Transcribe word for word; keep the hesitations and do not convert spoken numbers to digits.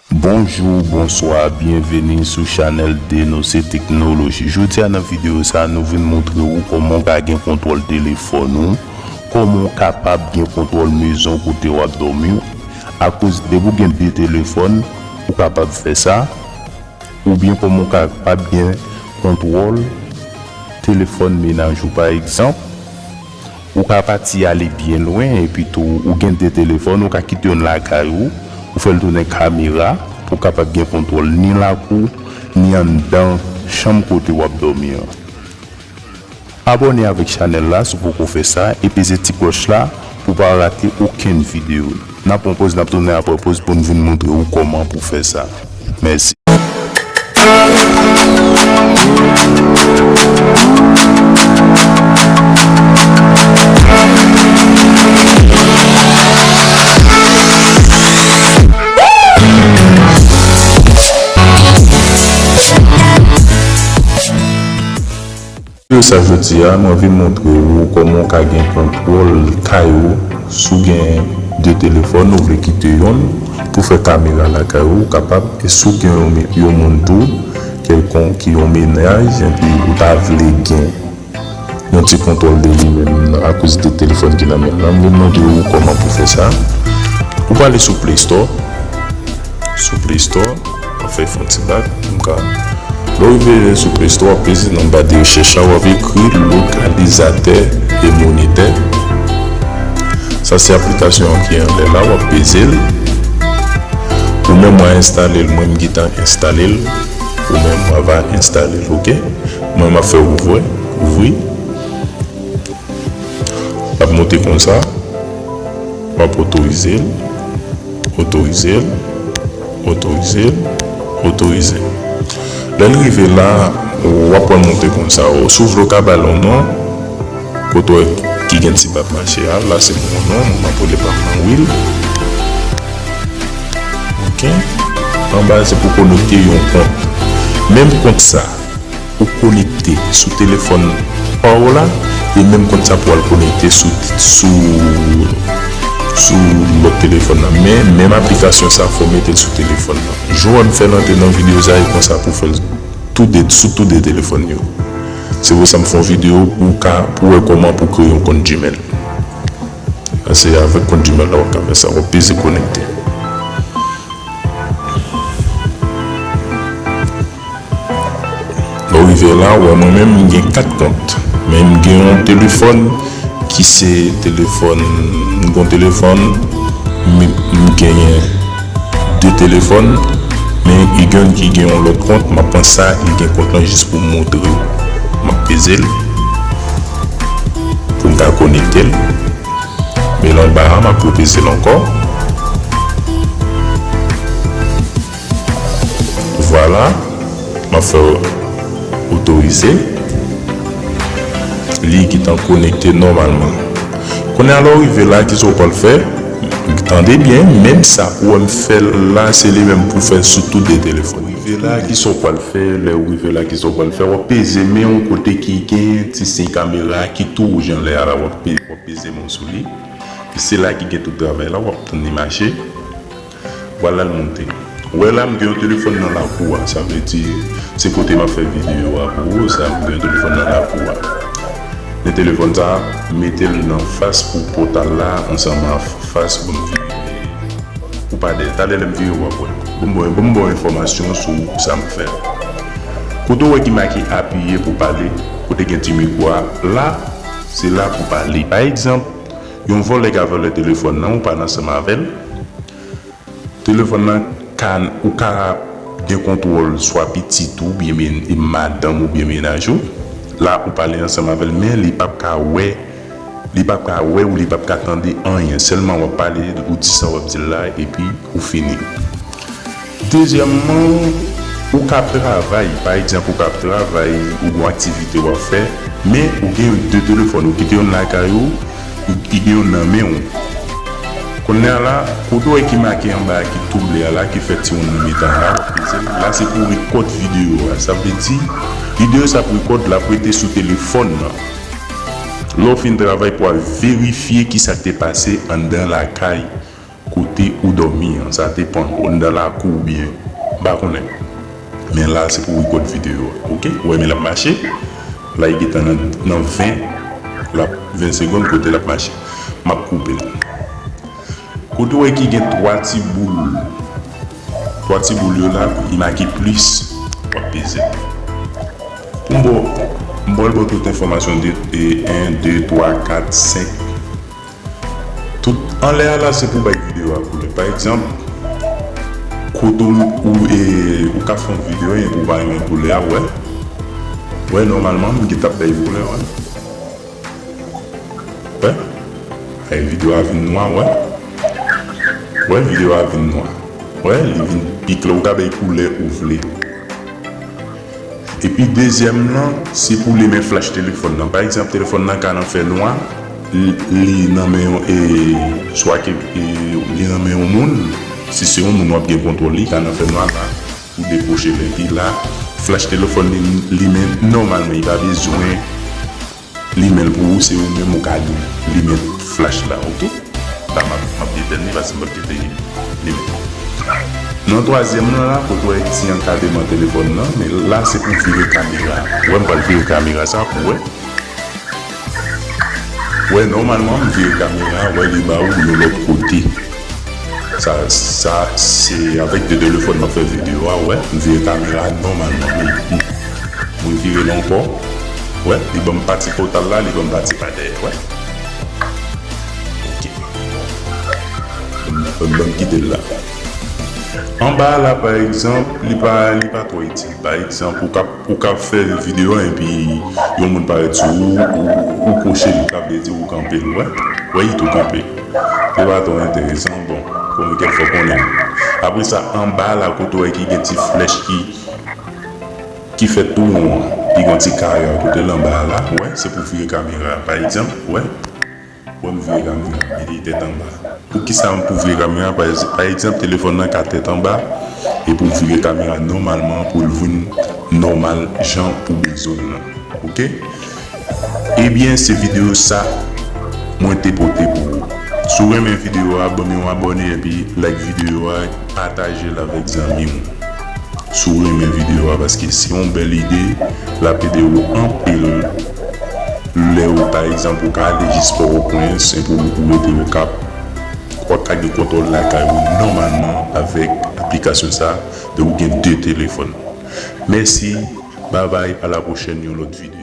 Bonjou, bonswa, byenveni sou chanèl Denose Teknoloji. Jodi a nan videyo sa, nou vin montre ou kòman w ka gen kontwòl telefòn ou, kòman w kapab gen kontwòl mezon kote w ap dòmi. Akoz depi w gen de telefòn, ou kapab fè sa. Oubyen kòman w kapab gen kontwòl telefòn mennaj ou. Pa egzanp, ou ka pati ale byen lwen, epi tou ou gen de telefòn, ou ka kite youn lakay ou, ou fè l tounen kamera, pou w kapab gen kontwòl ni lakou, ni anndan chanm kote w ap dòmi an. Abòne avèk chanèl la si w poko fè sa, e peze ti klòch la pou w pa rate okenn videyo. N ap pran pòz, n ap tounen apre pòz pou n vin montre w kòman pou w fè sa. Mèsi. Sa jodi a, mwen vin montre ou kòman w ka gen kontwòl kay ou. Si w gen de telefòn, ou vle kite yonn pou fè kamera lakay ou, ou kapab. E si w gen yon, yon moun tou, kèlkonk, yon mennaj, epi ou ta vle gen yon ti kontwòl de li menm akoz de telefòn ki nan men l lan, m vin montre ou kòman pou fè sa. Ou prale sou Play Store. Sou Play Store, w ap fè fè yon ti bak, m ka. Lè w rive sou Play Store, w ap peze nan ba de rechèch la, w ap ekri lokalizatè e monitè. Sa se aplikasyon an ki anlè la, w ap peze l. Ou menm w a enstale l, mwen m gentan enstale l. Ou menm w a va enstale l, oke? Mwen m ap fè ouvri, ouvri. L ap monte konsa. W ap otorize l, otorize l, otorize l, otorize l. Lè l rive la, w ap wè l monte konsa. Si w vle w ka ba l yon non, kote w wè ki gen ti bab mache a, la se yon non, m ap rele pa m nan Will. Oke. Anba se pou konekte yon kont. Menm kont sa, ou konekte sou telefòn pa w la, e menm kont sa pou al konekte sou, sou, sou lòt telefòn nan. Men, menm aplikasyon sa, fò w mete l sou telefòn nan. Jan w fè l antre nan videyo sa, e konsa pou fè l tou de, sou tou de telefòn yo. Se pou sa m fè yon videyo pou w ka, pou w wè kòman pou kreye yon kont Gmail. Se avèk kont Gmail la w ap ka fè sa, w ap peze konekte. Lè w rive la, w wè mwen menm, m gen kat kont. Men m gen yon telefòn ki se telefòn, m gen yon telefòn, m, m genyen de telefòn, men Egan ki gen yon lòt kont, m ap pran sa, li gen kont lan jis pou m montre w. M ap peze l, pou m ka konekte l. Men l anba a, m ap repeze l ankò. Vwala, m ap fè otorize. Li gentan konekte nòmalman. Kounye a, lè w rive la, kisa w pral fè? Tande byen, menm sa ou wè m fè la, se li menm pou fè sou tou de telefòn. Rive la, kisa w pral fè? Lè w rive la, kisa w pral fè? W ap peze men w kote ki gen ti siy kamera ki tou wouj anlè a la, w ap pe-, w ap peze men w sou li. Se la ki gen tout travay la, w ap tann li mache. Vwala l monte. Ou wè la, m gen yon telefòn nan lakou a, sa vle di, se kote m ap fè videyo a pou ou, sa, m gen yon telefòn nan lakou a. Men telefòn sa, mete l nan fas pou pòtal la, ansanm a fas pou m vire. Ou pa dèyè, talè lè m vire, w ap wè. Bon, bon, bon, bon enfòmasyon sou sa m fè. Kote w wè ki make apiye pou pale, kote gen ti mikwo a, la, se la pou pale. Pa egzanp, yon vòlè ka vòlè telefòn nan, ou pa nan ansanm avè l. Telefòn nan ka, ou ka gen kontwòl swa pitit ou, oubyen men-, madanm oubyen mennaj ou. La, ou pale ansanm avè l, men li p ap ka wè, li p ap ka wè ou, li p ap ka tande anyen. Sèlman w ap pale, ou di sa w ap di l la, epi ou fini. Dezyèmman, ou ka ap travay, pa egzanp, ou ka ap travay, ou gon aktivite w ap fè, men ou gen de telefòn, ou kite youn lakay ou, ou gen youn nan men w. Kounye a la, kote w wè ki make anba a ki tou ble a la, ki fè ti wonn nan mitan la, w ap peze l. La se pou rekòd videyo a. Sa vle di, videyo sa ap rekòd, l ap rete sou telefòn nan. Lè w fin travay, pou w al verifye kisa k te pase anndan lakay. kote ou dòmi an. Sa depann, ou anndan lakou oubyen, m pa konnen. Men la, se pou rekòd videyo a, oke? Ou wè, men l ap mache. La, li gentan nan, nan ven, l ap, ven segonn kote l ap mache. M ap koupe l. Kote ou wè ki gen twa ti boul, twa ti boul yo la, li make plis, w ap peze. Pou m ba w, m ba w tout enfòmasyon de, de en, de, twa, kat, senk. Tout anlè a la, se pou bay videyo a koulè. Pa egzanp, kote ou, ou, e, ou ka fè yon videyo, epi ou pa renmen koulè a, wè. Wè, nòmalman, m gentan bay koulè, wè. Wè. Ay, videyo a vin nwa, wè. Wè, videyo a vin nwa. Wè, li vin pi klè, ou ka bay koulè ou vle. Epi dezyèm nan, se pou limen flach telefòn nan. Pa egzanp, telefòn nan ka nan fènwa, li, li nan men yon, e, swa ke, e, li nan men yon moun, si se yon moun w ap gen kontwòl li, ka nan fènwa la, ou dekwoche l, epi la, flach telefòn li limen nòmalman, li pa bezwen limen l pou ou, se ou menm ou ka li-, limen flach la, oke? La, m ap, m ap etèn li, paske m p ap kite li limen. Nan twazyèm nan la, kote w wè ti ankademan telefòn nan, men la, se pou vire kamera. Wè, m pral vire kamera sa pou wè. Wè, nòmalman, m vire kamera, wè, li ba ou yon lòt kote. Sa, sa, se avèk de telefòn m ap fè videyo a, wè, m vire kamera nòmalman, wi. Mwen vire l ankò. Wè, li ban m pati fwontal la, li ban m pati pa dèyè, wè. Ok. Ban m, ban m kite l la. Anba a la, pa egzanp, li pa, li pa twò itil. Pa egzanp, ou ka, ou ka fè videyo a, epi yon moun parèt sou ou, ou, ou kwoche l, sa vle di ou kanpe l, wè. Wè, li tou kanpe. Se pa twò enteresan, bon, konnen kèk fwa konnen. Apre sa, anba a la, kote w wè ki gen ti flèch ki ki fè tou won an, li gen yon ti kare a kote l anba a la, wè, se pou vire kamera a. Pa egzanp, wè, wè m vire kamera a, li tèt anba. Poukisa m pou vire kamera a? Pa, pa egzanp, telefòn nan ka tèt anba, e pou vire kamera a nòmalman, pou l vin nòmal jan ou bezwen l lan. Oke? Ebyen, se videyo sa mwen te pote pou ou. Si w renmen videyo a, ban m yon abòne epi like videyo a, pataje l avèk zanmi w. Si w renmen videyo a, paske se yon bèl ide, l ap ede w anpil lè ou, pa egzanp, ou ka ale jis Pòtoprens, epi ou, ou rete Okap, w ap ka gen kontwòl lakay ou nòmalman avèk aplikasyon sa, de ou gen de telefòn. Mèsi, babay, a la pwochèn, yon lòt videyo.